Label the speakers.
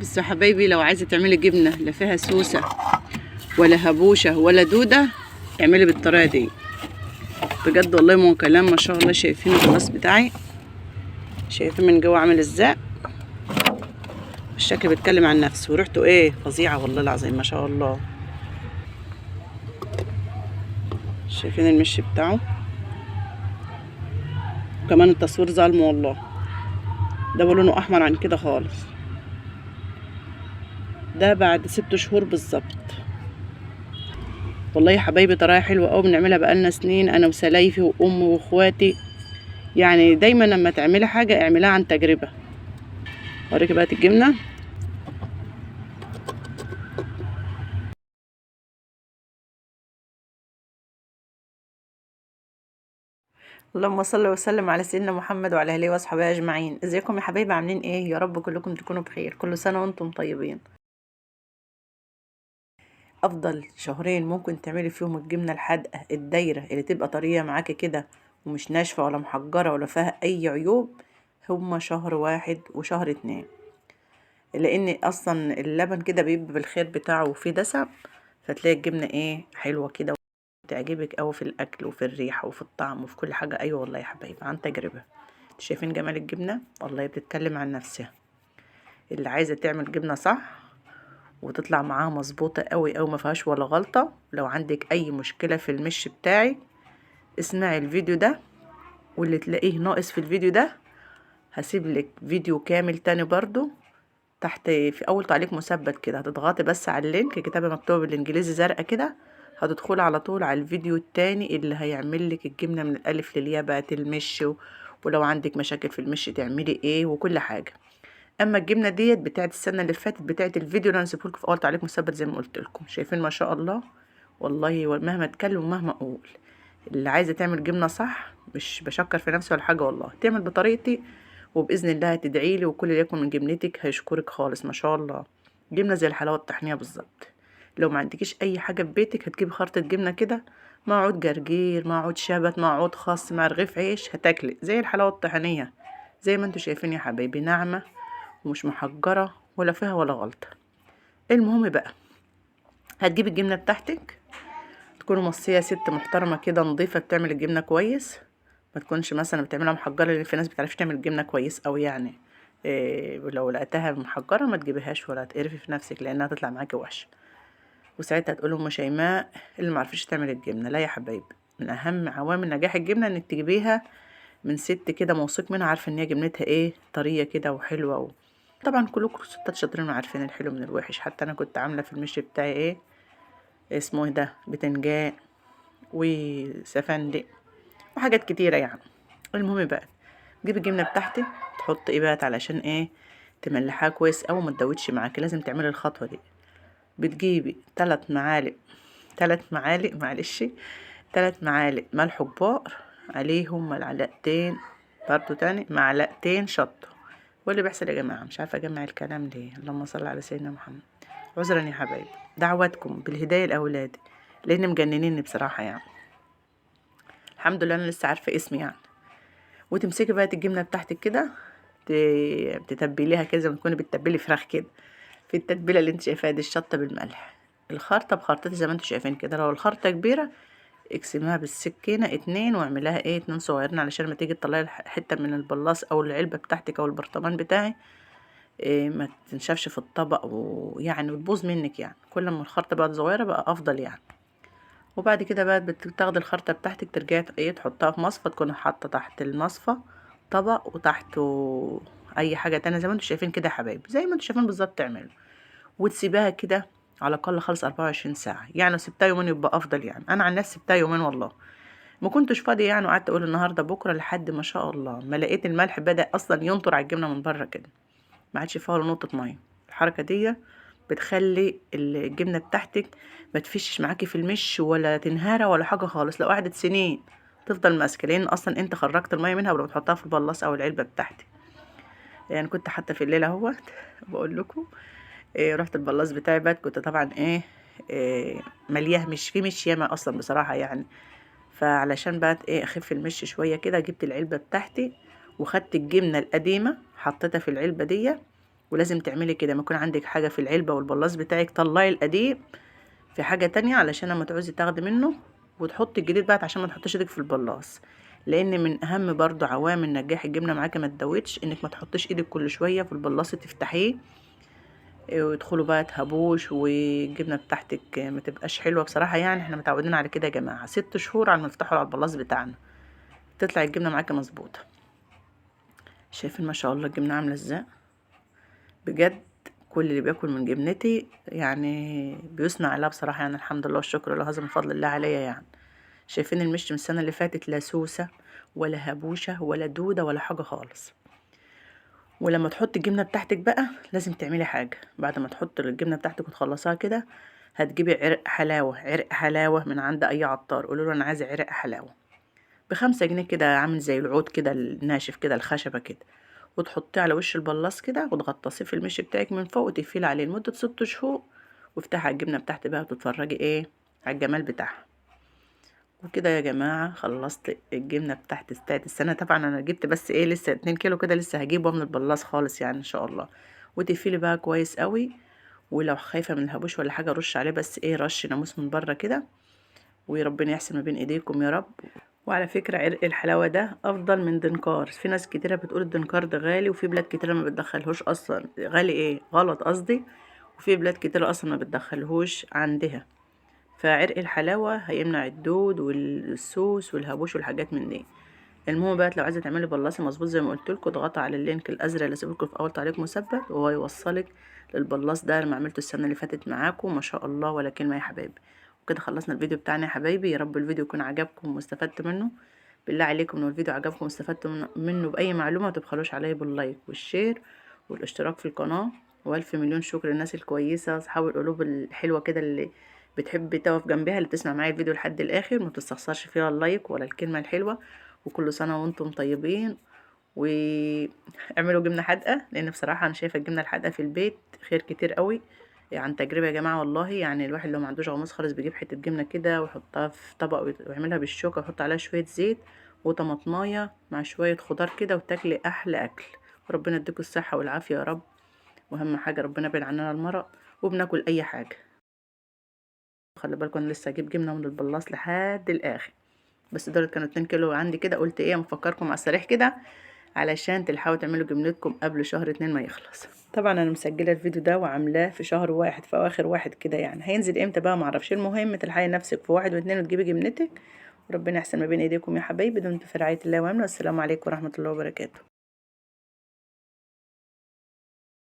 Speaker 1: بس يا حبايبي لو عايزه تعملي جبنه لا فيها سوسة ولا هبوشه ولا دوده، اعملي بالطريقة دي بجد والله ما هو كلام. ما شاء الله شايفين الجلاس بتاعي، شايفين من جوه عامل ازاي، الشكل بيتكلم عن نفسه، وريحته ايه فظيعة والله العظيم ما شاء الله. شايفين المش بتاعه، وكمان التصوير ظلمه والله، ده لونه احمر عن كده خالص. ده بعد 6 شهور بالظبط. والله يا حبايبي طريقه حلوة قوي بنعملها بقالنا سنين، انا وسلايفي وامي واخواتي، يعني دايما لما تعملي حاجة اعملها عن تجربه. اوريكي بقى الجبنة. اللهم صل وسلم على سيدنا محمد وعلى اهله واصحابه اجمعين. ازيكم يا حبايبي، عاملين ايه؟ يا رب كلكم تكونوا بخير، كل سنة وانتم طيبين. افضل شهرين ممكن تعملي فيهم الجبنة الحادقه الدايرة اللي تبقى طرية معاكي كده ومش ناشفة ولا محجره ولا فيها اي عيوب، هما شهر 1 وشهر 2، لان اصلا اللبن كده بيبقى بالخير بتاعه وفيه دسم، فتلاقي الجبنة ايه حلوة كده تعجبك قوي في الاكل وفي الريحة وفي الطعم وفي كل حاجة. ايوه والله يا حبايبي عن تجربه. شايفين جمال الجبنة؟ والله بتتكلم عن نفسها. اللي عايزه تعمل جبنه صح وتطلع معاها مظبوطة قوي قوي ما فيهاش ولا غلطه، لو عندك اي مشكلة في المش بتاعي اسمعي الفيديو ده، واللي تلاقيه ناقص في الفيديو ده هسيب لك فيديو كامل تاني برضو تحت في اول تعليق مثبت كده، هتضغطي بس على ال link، كتابه مكتوبة بالانجليزي زرقاء كده، هتدخلي على طول على الفيديو التاني اللي هيعمل لك الجبنة من الالف للياء بقى، المش ولو عندك مشاكل في المش تعملي ايه وكل حاجة. اما الجبنة ديت بتاعت السنة اللي فاتت بتاعت الفيديو اللي انا سيبهولكم في اول تعليق مثبت زي ما قلت لكم. شايفين ما شاء الله، والله مهما اتكلم ومهما اقول، اللي عايزه تعمل جبنه صح، مش بشكر في نفسي ولا حاجة والله، تعمل بطريقتي وباذن الله هتدعي لي، وكل اللي ياكل من جبنتك هيشكرك خالص ما شاء الله. جبنه زي الحلاوة الطحينيه بالظبط. لو ما عندكيش اي حاجة في بيتك هتجيبي خرطه جبنه كده مع عود جرجير مع عود شبت مع عود خس مع رغيف عيش، هتاكلي زي الحلاوة الطحينيه زي ما انتوا شايفين يا حبايبي، ناعمة ومش محجره ولا فيها ولا غلطه. المهم بقى هتجيبي الجبنة بتاعتك، تكون مصيه ست محترمه كده نظيفة بتعمل الجبنة كويس، ما تكونش مثلا بتعملها محجره، لان في ناس بتعرفش تعمل الجبنة كويس قوي يعني. لو لقيتها محجره ما تجيبيهاش ولا تقرفي في نفسك لانها تطلع معاكي وحشة، وساعتها تقول ام شيماء اللي ما عرفتش تعمل الجبنة. لا يا حبايبي، من اهم عوامل نجاح الجبنة انك تجيبيها من ست كده موثوق منها، عارفه ان هي جبنتها ايه طرية كده وحلوه طبعا كلكم ستات شاطرين وعارفين الحلو من الوحش. حتى انا كنت عامله في المش بتاعي ايه اسمه ده بتنجان وسفندق وحاجات كتيرة يعني. المهم بقى تجيب الجبنة بتاعتك، تحط ايه بقى علشان ايه تملحها كويس قوي وما تدوتش معاكي، لازم تعملي الخطوة دي. بتجيبي 3 معالق، 3 معالق معلش، 3 معالق ملح كبار، عليهم معلقتين برضو تاني معلقتين شطه. واللي بيحصل يا جماعة مش عارفه اجمع الكلام ليه، اللهم صل على سيدنا محمد. عذرا يا حبايبي، دعواتكم بالهداية لاولادي لان مجننيني بصراحة يعني. الحمد لله انا لسه عارفه اسمي يعني. وتمسكي بقى الجبنة بتاعتك كده تتبليها كده زي ما تكوني بتتبلي فراخ كده، في التتبيله اللي انت شايفاها دي، الشطه بالملح، الخرطة بخرطتها زي ما انتوا شايفين كده. لو الخرطة كبيرة اقسميها بالسكينة 2 واعمليها ايه 2 صغيرين، علشان ما تيجي تطلعي حتة من البلاص او العلبة بتاعتك او البرطمان بتاعي إيه ما تنشفش في الطبق ويعني وتبوظ منك يعني. كل ما الخرطة بقت صغيرة بقى افضل يعني. وبعد كده بقى بتاخدي الخرطة بتاعتك ترجعي ايه تحطها في مصفى، تكون حاطه تحت المصفى طبق وتحته اي حاجة تانية زي ما انتوا شايفين كده يا حبايبي، زي ما انتوا شايفين بالظبط تعملوا. وتسيبها كده على الاقل خالص 24 ساعة، يعني لو سبتها يومين يبقى افضل يعني. انا عن نفسي سبتها يومين والله ما كنتش فاضية يعني، وقعدت اقول النهارده بكره لحد ما شاء الله ما لقيت الملح بدا اصلا ينطر على الجبنة من بره كده، ما عادش فيها ولا نقطة مية. الحركة دي بتخلي الجبنة بتاعتك ما تفشش معاكي في المش ولا تنهارة ولا حاجة خالص، لو قعدت سنين تفضل ماسكه، لان اصلا انت خرجت المية منها قبل ما تحطها في البلاص او العلبة بتاعتك. يعني كنت حتى في الليل اهوت بقول لكم إيه، رحت البلاص بتاعي بقى، كنت طبعا ايه ملياه مش في مش ياما اصلا بصراحة يعني، فعلشان بقى ايه اخف المش شوية كده جبت العلبة بتاعتي وخدت الجبنة القديمة حطيتها في العلبة دي ولازم تعملي كده، ما يكون عندك حاجة في العلبة والبلاص بتاعك طلعي القديم في حاجة تانية علشان لما تعوزي تاخدي منه وتحطي الجديد بقى، عشان ما تحطيش ايدك في البلاص. لان من اهم برضو عوامل نجاح الجبنة معاكي ما تدوتش انك ما تحطيش ايدك كل شوية في البلاص تفتحيه ويدخلوا بقى تهبوش والجبنه بتاعتك ما تبقاش حلوة بصراحة. يعني احنا متعودين على كده يا جماعة، 6 شهور على ما نفتحوا على البلاص بتاعنا تطلع الجبنة معاكي مظبوطة. شايفين ما شاء الله الجبنة عامله ازاي؟ بجد كل اللي بياكل من جبنتي يعني بيثنى عليها بصراحة، يعني الحمد لله والشكر لله، هذا من فضل الله عليا. يعني شايفين المش من السنة اللي فاتت لا سوسة ولا هبوشه ولا دوده ولا حاجة خالص. ولما تحط الجبنة بتاعتك بقى لازم تعملي حاجة، بعد ما تحط الجبنة بتاعتك وتخلصيها كده هتجيبي عرق حلاوة، عرق حلاوة من عند اي عطار، قولوا له انا عايزه عرق حلاوة ب5 جنيه كده، عامل زي العود كده الناشف كده الخشبة كده، وتحطيه على وش البلاص كده وتغطسيه في المش بتاعك من فوق وتقفلي عليه لمدة 6 شهور، وافتحي على الجبنة بتاعتك بقى وتتفرجي ايه على الجمال بتاعها. وكده يا جماعة خلصت الجبنة بتاعت السنة. طبعا انا جبت بس ايه لسه 2 كيلو كده لسه هجيبه من البلاص خالص يعني ان شاء الله. وتقفلي بقى كويس قوي، ولو خايفة من الهبوش ولا حاجة رش عليه بس ايه رش ناموس من بره كده، وربنا يحسن ما بين ايديكم يا رب. وعلى فكرة عرق الحلاوة ده افضل من دنكار، في ناس كتيرة بتقول الدنكار ده غالي، وفي بلاد كتيرة ما بتدخلهوش اصلا، غالي ايه غلط قصدي، وفي بلاد كتيرة اصلا ما بتدخلهوش عندها. فعرق الحلاوة هيمنع الدود والسوس والهبوش والحاجات من دي. المهم بقى لو عايزه تعملي بلاصة مظبوط زي ما قلت لكم، اضغطي على ال link الازرق اللي سيبلكم في اول تعليق مثبت، وهو يوصلك للبلاص ده اللي عملته السنة اللي فاتت معاكم ما شاء الله ولا كلمة يا حبايبي. وكده خلصنا الفيديو بتاعنا يا حبايبي، يا رب الفيديو يكون عجبكم واستفدتوا منه. بالله عليكم لو الفيديو عجبكم واستفدتوا منه باي معلومة ما تبخلوش عليا بال like وال share والاشتراك في القناة. والف مليون شكر للناس الكويسة اصحاب القلوب الحلوة كده اللي بتحب تقف جنبها، اللي بتسمع معايا الفيديو لحد الاخر ما بتستخسرش فيها ال like ولا الكلمة الحلوة. وكل سنة وانتم طيبين، واعملوا جبنه حادقه، لان بصراحة انا شايفه الجبنة الحادقه في البيت خير كتير قوي عن تجربه يا جماعة والله. يعني الواحد لو ما عندوش غموس خالص بيجيب حتة جبنه كده ويحطها في طبق ويعملها بالشوكة ويحط عليها شوية زيت وطماطمايه مع شوية خضار كده، وتاكلي احلى اكل. وربنا يديكم الصحة والعافية يا رب، واهم حاجة ربنا يبعد عننا المرض، وبناكل اي حاجة. خلي بالكم انا لسه هجيب جبنه من البلاص لحد الاخر، بس دول كانوا 2 كيلو عندي كده، قلت ايه مفكركم على السريع كده علشان تلحقوا تعملوا جبنتكم قبل شهر 2 ما يخلص. طبعا انا مسجله الفيديو ده وعاملاه في شهر 1 في اواخر 1 كده، يعني هينزل امتى بقى معرفش. المهم تلحقي نفسك في 1 و2 وتجيبي جبنتك، وربنا يحسن ما بين ايديكم يا حبايبي. دمتم في رعاية الله وامنه، والسلام عليكم ورحمة الله وبركاته.